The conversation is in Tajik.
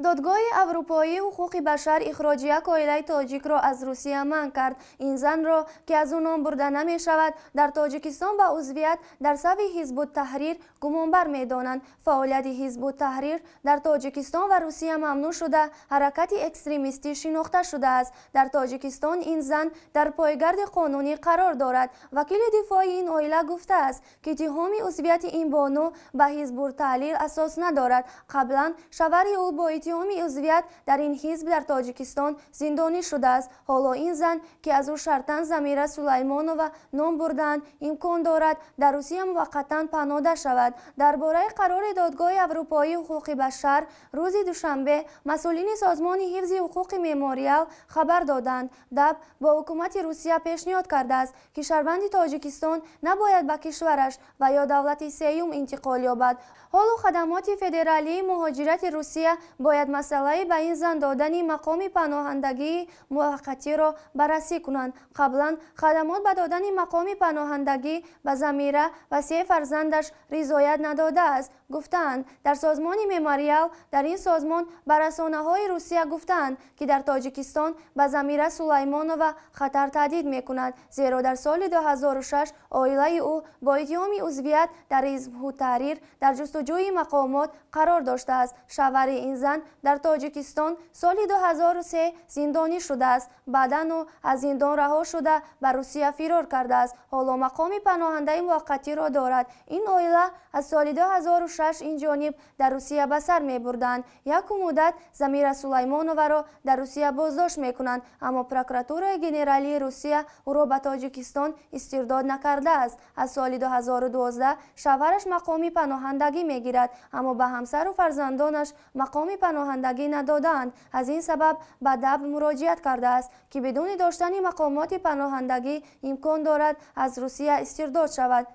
Додгоҳи Аврупоии ҳуқуқи башар ихроҷи як оилаи тоҷикро аз Русия манъ кард. Ин занро, ки аз ӯ ном бурда намешавад, дар Тоҷикистон ба узвият дар сафи Ҳизбут-Таҳрир гумонбар медонанд. Фаъолияти Ҳизбут-Таҳрир дар Тоҷикистон ва Русия мамнӯъ шуда, ҳаракати экстремистӣ шинохта шудааст. Дар Тоҷикистон ин зан дар пойгарди қонунӣ қарор дорад. Вакили дифои ин оила гуфтааст, ки иттиҳоми узвияти ин бону ба Ҳизбут-Таҳрир асос надорад. Қаблан шавҳари ӯ бо иттиҳоми узвият дар ин ҳизб дар Тоҷикистон зиндонӣ шудааст. Ҳоло ин зан, ки аз ӯ шартан Замира Сулаймонова ном бурдаанд, имкон дорад дар Русия муваққатан паноҳда шавад. Дар бораи қарори Додгоҳи Аврупоии ҳуқуқи башар рӯзи душанбе масъулини Созмони ҳифзи ҳуқуқи Мемориал хабар доданд. ДАБ бо ҳукумати Русия пешниҳод кардааст, ки шаҳрванди Тоҷикистон набояд ба кишвараш ва ё давлати сеюм интиқол ёбад. Ҳоло хадамоти федералии муҳоҷирати Русия бояд масъалаи ба ин зан додани мақоми паноҳандагии муваққатиро баррасӣ кунанд. Қаблан хадамот ба додани мақоми паноҳандагӣ ба Замира ва се фарзандаш ризоят надодааст, гуфтаанд дар созмони Мемориал. Дар ин созмон ба расонаҳои Русия гуфтаанд, ки дар Тоҷикистон ба Замира Сулаймонова хатар таҳдид мекунад, зеро дар соли 2006 оилаи ӯ бо иттиҳоми узвият дар Ҳизбут-Таҳрир дар ҷустуҷӯи мақомот қарор доштааст. Шавҳари ин зан дар Тоҷикистон соли 2003 зиндонӣ шудааст. Баъдан ӯ аз зиндон раҳо шуда, ба Русия фирор кардааст. Ҳоло мақоми паноҳандаи муваққатиро дорад. Ин оила аз соли 2006 ин ҷониб дар Русия ба сар мебурданд. Яку муддат Замира Сулаймоноваро дар Русия боздошт мекунанд, аммо прокуратураи генералии Русия ӯро ба Тоҷикистон истирдод накардааст. Аз соли 2012 шавҳараш мақоми паноҳандагӣ мегирад, аммо ба ҳамсару фарзандонаш мақоми паноҳандагӣ надодаанд. Аз ин сабаб ба ДАБ муроҷиат кардааст, ки бидуни доштани мақомоти паноҳандагӣ имкон дорад аз Русия истирдод шавад.